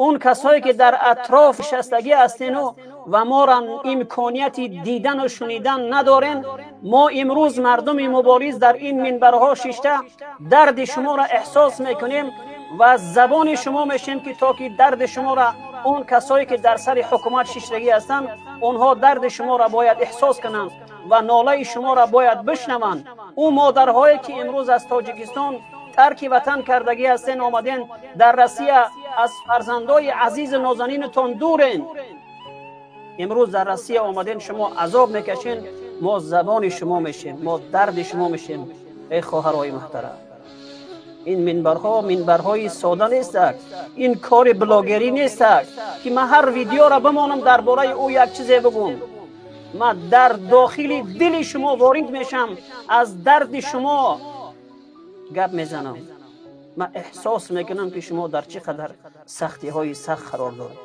Он касое ки дар атроф нишастагӣ ҳастену ва моро имконияти дидану шунидан надорен, мо имрӯз, мардуми мубориз, дар ин минбарҳо шишта дарди шуморо эҳсос мекунем ва забони шумо мешем, ки то ки дарди шуморо он касое ки дар сари ҳукумат шиштагӣ ҳастанд, онҳо дарди шуморо бояд эҳсос кунанд ва нолаи шуморо бояд бишнаванд. Ӯ модарҳое ки имрӯз аз Тоҷикистон тарки ватан кардагӣ ҳастен, омаден дар Россия, аз фарзандои азизу нозанинатон дурен, имрӯз дар Россия омаден, шумо азоб мекашен, мо забони шумо мешем, мо дарди шумо мешем. Эй хоҳарои муҳтарам, ин минбарҳо минбарҳои сода нестак, ин кори блогерӣ нестак, ки ман ҳар видеоро бимонам, дар бораи ӯ як чизе бигӯм. Ман дар дохили дили шумо ворид мешам, аз дарди шумо гап мезанам. Ман эҳсос мекунам, ки шумо дар чӣ қадар сахтиҳои сахт қарор доред.